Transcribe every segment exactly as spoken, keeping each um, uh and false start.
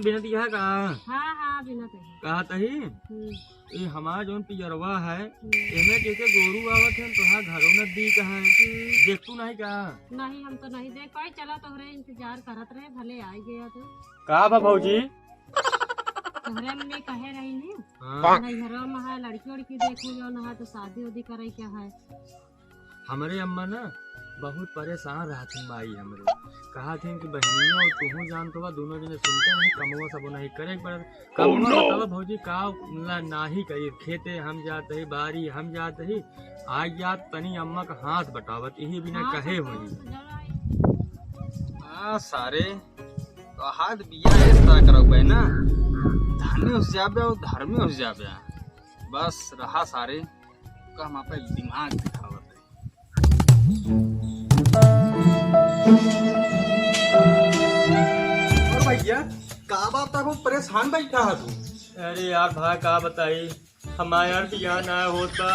बिनत है का? हाँ, हाँ, बिनत है। कहत ही, हम्म। ये हमार जौन पियरवा है, हम्म। एमे जैसे गोरू आवत है, तोहार घरों नजदीक है। हम्म। देखतू नहीं का? नहीं, हम तो नहीं देख पाई। चला, तोहरे इंतजार करत रहे, भले आई गया तो। का बा भौजी? तोहरे मम्मी कहे रही नी, हाँ। नैहरों में है, लड़की उड़की देखू जौन है, तो शादी उदी करे के है। हमरे अम्मा ना बहुत परेशान रहत ही माई हमरे। कहत ही कि बहिनिया और तुहू जानत बा, दोनों जने सुनते नहीं, कमवा सब नहीं करे के पड़त। कमवा बतावा भौजी का ना, नाही करी, खेते हम जात ही, बारी हम जात ही, आ जात तनी अम्मा का हाथ बटावत, यही बिना हाँ, कहे तो होई। हाँ, सारे, तो हाथ बिया इस तरह करब है ना, धनी हो जाबे और धर्मी हो जाबे। बस रहा सारे, का हम आपे दिमाग दिखावत है। और भैया, का बात है, वो परेशान बैठा है तू? अरे यार भाई, का बताई, हमारे यार बियाह ना होत बा।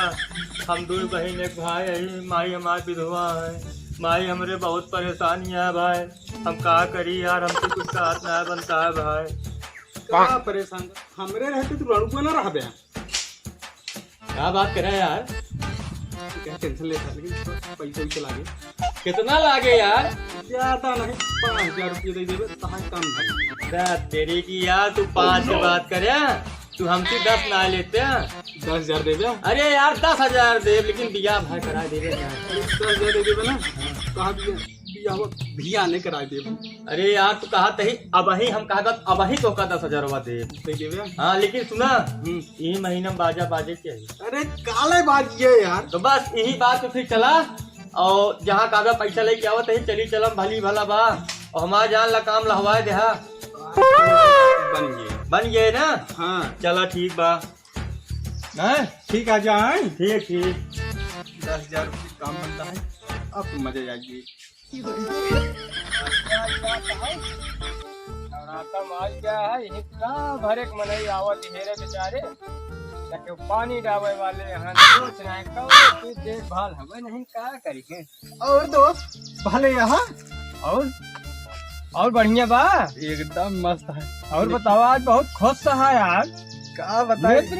हम दो बहिन, एक भाई है, माई हमार विधवा है। माई हमरे बहुत परेशान है भाई, हम का करी यार, हमसे कुछ कहत ना बनता है भाई। का परेशान? हमरे रहते तू लड़ुआ ना रहबे। का बात करे यार? क्या टेंशन लेता है, लेकिन पैसा वैसा लागे। कितना लागे यार? ज्यादा नहीं, पाँच हजार रुपये दे देबे, तहां काम है। दा तेरी की यार, तू पाँच की बात करे, तू हमसे दस ना लेते। दस हजार देबे? अरे यार, दस हजार दे, लेकिन बियाह भाई करा देबे ना। अरे, दस हजार दे देबे ना? कहा बिया, बियाह, बियाह नहीं करा देबे। अरे यार, तू कहा तही, अबही हम कहा, अबही तोका दस हजारवा दे। दे देबे? हाँ, लेकिन सुना, हम्म। ई महीना में बाजा बाजे के है। अरे काले बाजिए यार। तो बस यही बात तो फिर चला, और जहाँ कागज पैसा लेके आवत है, चली चलम, भली भला बा, और हमार जान ला काम लहवाए देहा। बन गए। बन गए ना? हाँ। चला ठीक बा। हैं? ठीक आ जाए। ठीक, ठीक। दस हजार रुपये काम बनता है, अब तो मजा आ जाएगी। नवराता में आ गया है, इतना भरे के मनई आवत हेरे बेचारे, न केहू पानी डावे वाले यहाँ, न कुछ नहीं, कौनो चीज देखभाल हवे नहीं, का करी है? और दोस्त, भले यहाँ? और, और बढ़िया बा? एकदम मस्त है। और बताओ, आज बहुत खुश है यार। का बताए? मित्र?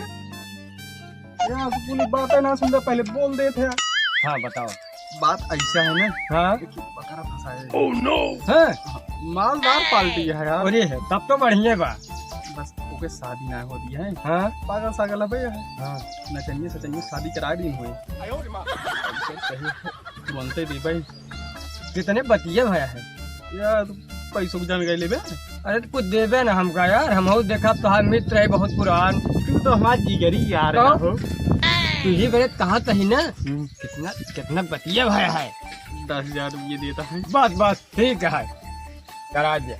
यार, तू पूरी बातें ना सुनता, पहले बोल देते हैं। हाँ, बताओ। बात ऐसा है ना, हाँ। एक बकरा फंसा है। Oh no! हाँ। हाँ, मालदार पार्टी है यार। अरे है, तब तो बढ़िया बा। बस ओके शादी ना हो दी है। हाँ। पागल सागल है भैया। हाँ। नचनिया सचनिया शादी करा दी हुई। तुरंते दे भाई। कितने बतिया भया है। यार, तू पैसों की जान गई लेबे? अरे, तो कुछ देबे ना हमका यार, हम हो देखा, तोहार मित्र है बहुत पुरान। तू तो हमार जिगरी यार कहो। हो। तू ही बरे कहा तही ना, हम्म। कितना, कितना बतिया भया है। दस हजार रुपये देता है। बस, बस, ठीक है, करा दे।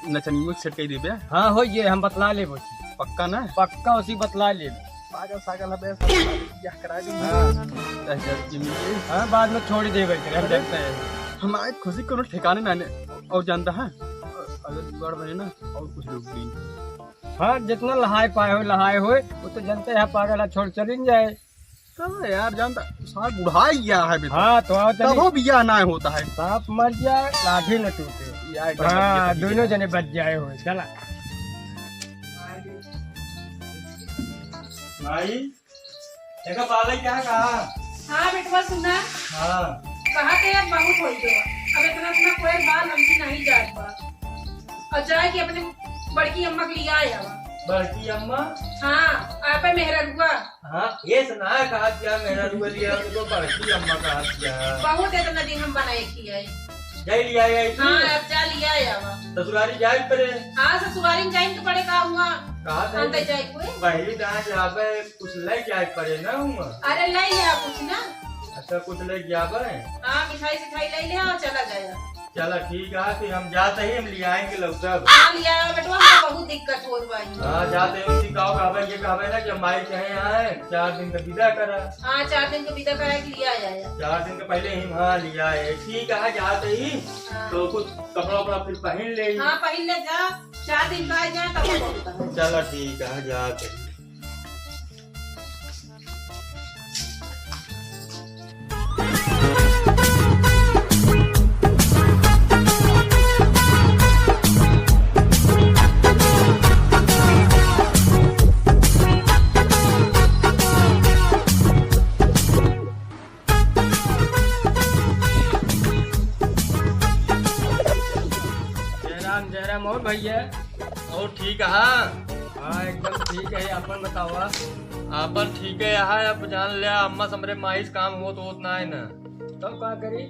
नचनियों के सेट कर देबे? हाँ, हो ये, हम बतला लेबो। पक्का ना? पक्का उसी बतला लेबो। पागल सागल है बे, सब बियाह करा देंगे। हाँ। दस हजार रुपये मिल गए। हाँ, बाद में छोड़ देबे, हम अरे, देखते हैं। हमारे खुशी कोनो ठिकाने ना ने, और जानता है, अगर जुगाड़ बने ना, और कुछ लोग भी। हाँ, जितना लहाए पाए हो, लहाए होए, वो तो जानते हैं, पागल है, छोड़ चलिन जाए। तो यार, जानता, साला बुढ़ा ही गया है बेटा। हाँ, तो आओ चलिए। तबो बियाह ना होता है। सांप मर जाए, लाठी न टूटे। यार, एकदम हाँ, बिजली दोनों है। जने बच जाए हो। चला। भाई, देखा बालक क्या कहा? हाँ, बेटवा, सुना। हाँ। कहा तो यार, बहुत हो गया। अब इतना, इतना कोई बाल हमसे नहीं जात बा। और जाए कि अपने बड़की अम्मा के लिए आया बा। बड़की अम्मा? हाँ, आपे मेहररुआ। हाँ, ये सुना है, कहा क्या मेरा रुआ लिया, तो बड़की अम्मा कहा क्या? बहुत इतना दिन हम बनाए की है। जाई लिया आई तू? हाँ, अब जा लिया आवा। ससुरारी जाए पड़े? हाँ, ससुरारी में जाए के पड़े का हुआ? कहा था? अंदर जाए कोई? पहली दांत यहाँ पे कुछ ले जाए पड़े ना हुआ? अरे ले लिया कुछ ना। अच्छा, कुछ ले जाबे? हाँ, मिठाई सिठाई ले लिया और चला जाए। चला ठीक है, फिर हम जाते ही हम ले आएंगे लौटब। हाँ, ले आया बेटवा, हमको बहुत दिक्कत होत बा। हाँ, जाते ही उसी गाँव कहबे, ये कहबे ना कि माई कहे यहाँ है, चार दिन का विदा करा। हाँ, चार दिन का विदा करा के ले आया। चार दिन के पहले ही वहाँ ले आए। ठीक है, जाते ही हाँ। तो कुछ कपड़ा उपड़ा फिर पहन ले। हाँ, पहन ले जा, चार दिन का आ जाए तब बहुत है। चला ठीक है, जाते ही। भैया। और ठीक है? हाँ, एकदम ठीक है। अपन बतावा। अपन ठीक है यहाँ। अब जान लिया, अम्मा से हमरे माई से काम होत होत ना है ना। तब का करी?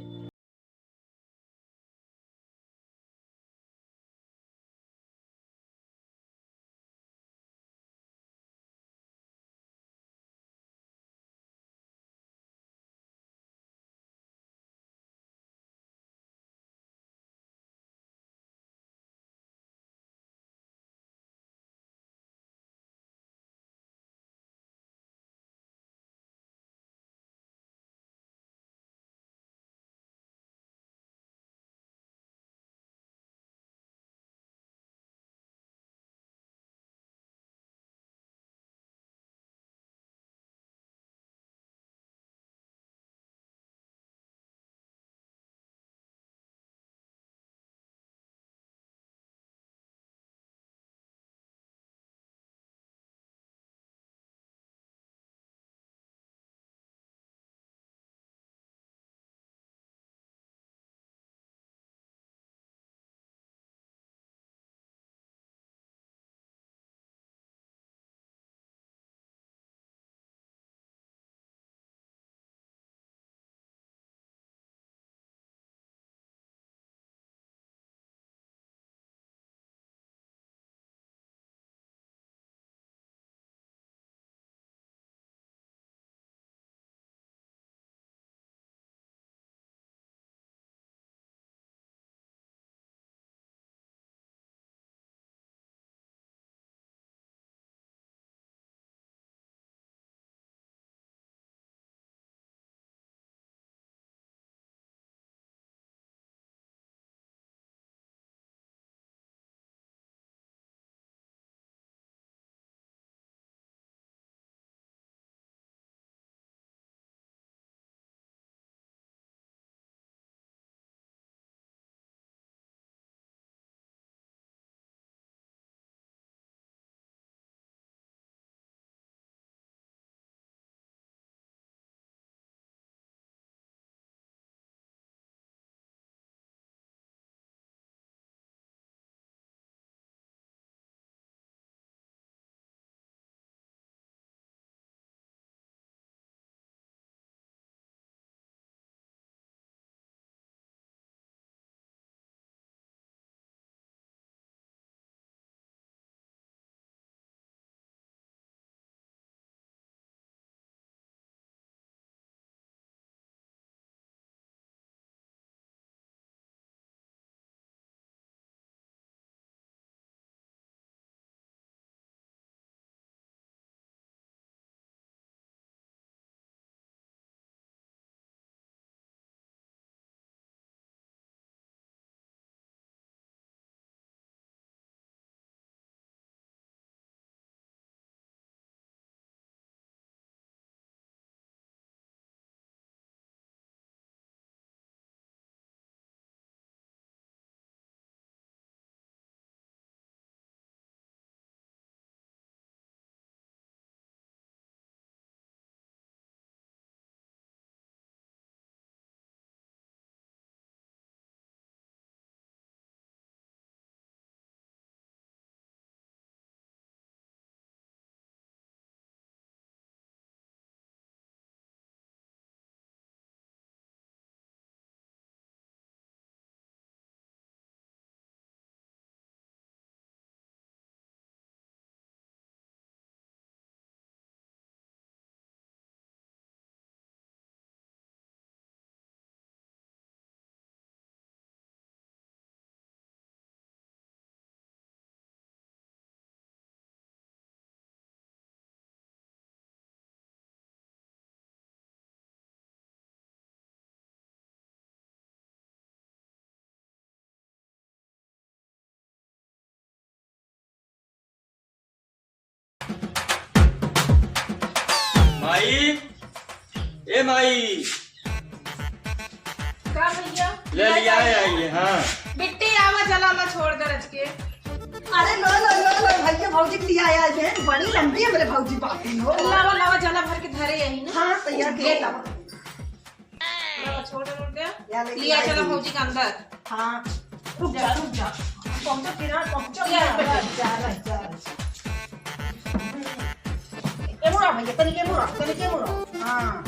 माई, ए माई। का भैया? ले लिया है, आइए, हाँ। बिट्टी, आवा, चला, मैं छोड़ दे रच के। अरे लो, लो, लो, लो, भैया, भौजी के लिए आया है, बड़ी लंबी हमरे भौजी बाटी हो। लावा, लावा, चला, भर के धरे यही ना। हाँ, तैयार ले के लावा। लावा, छोड़, छोड़ दे। या लेके लिया, आई चला, हूँ। भौजी के अंदर। हाँ। रुक जा, रुक जा। पहुँचो किरण, पहुँचो जा, किरण, बस। जा, जा, जा। ए मुड़ा भैया, तनिक ए मुड़ा, तनिक ए मुड़ा। हाँ।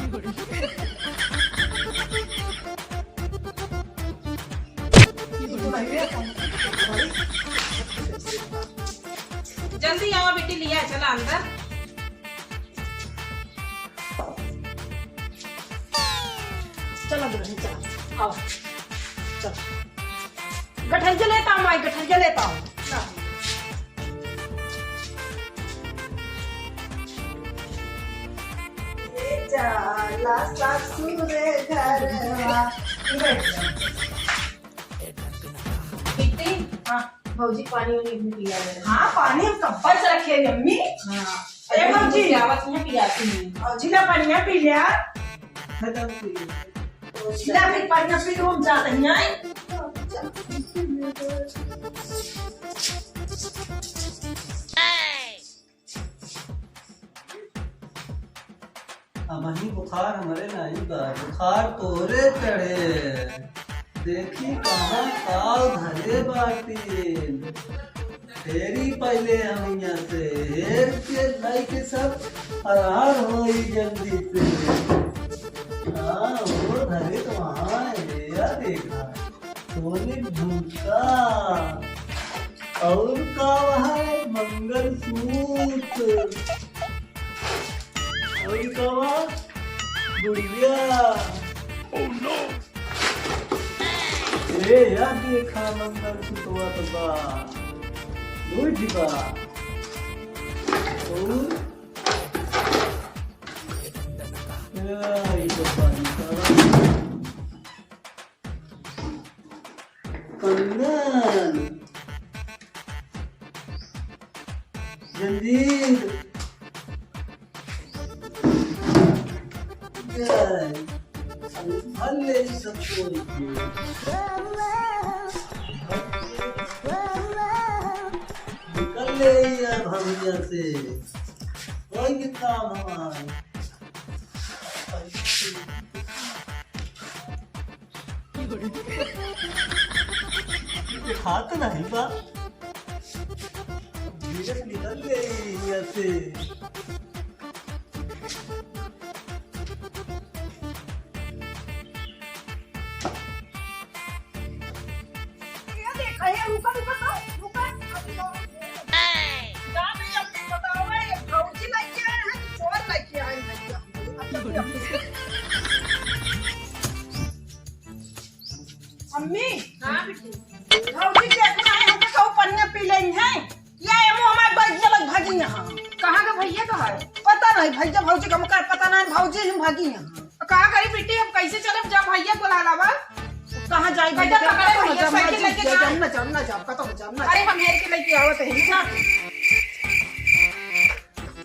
जल्दी आवा बेटी, लिया चला अंदर। चला दुल्हन, चला, आवा, चला। गठरिया लेता हूँ माई, गठरिया लेता हूँ। ये चला ससुर घरवा। बैठ जा। बिट्टी, हाँ। भौजी पानी वानी भी पिया ले। हाँ, पानी हम कब्बे से रखे हैं, अम्मी। हाँ। ए भौजी। पियावत नहीं, पियाती नहीं। भौजी ला पानी पी लिया। खत्म पी लिया। ला फिर पानी पी लो, हम जाते हैं, आए। अबहीं बुखार हमरे नाई बा, बुखार तोहरे चढ़े। देखी कहाँ काव धरे बाटी। फेरी पहिले हम यहाँ से हेर के लाई के सब फरार होई जल्दी से। हाँ, वो धरे तो वहाँ है, या देखा। सोने झुमका। और का है? मंगलसूत्र। और का बा? गुड़िया। Oh no! ए, या देखा मंगलसूत्रवा तो बा। लूट बा। और? ए, ई तो पानी का बा। कंगन, जंजीर, जय, भले सब कोई के। निकल ले यार भंगिया से, कोई के काम हमारे। हाथ नहीं बा। धीरे से निकल ले यहाँ से। ये देखा है, रुका, रुका, रुका, रुका। जा भैया, बताओ, ये भौजी लेके आए हैं कि चोर लेके आए हैं भैया? अम्मी। हाँ बेटी। भौजी के अपना है, हमके कहू पनिया पी लेई है। या एमो हमार बैग में लग भागी यहाँ। कहाँ का भैया का है? पता नहीं भैया, भौजी का मकर पता नहीं, भौजी हम भागी यहाँ। तो का करी बेटी, हम कैसे चलब जब भैया बुला लावा? कहाँ जाई भैया, भैया? पकड़े कतौ भैया, जब ना साइकिल लेके जाई, जा। जब ना, जब ना, जब कतौ जब ना। अरे हम हेर के लेके आवत है। जा।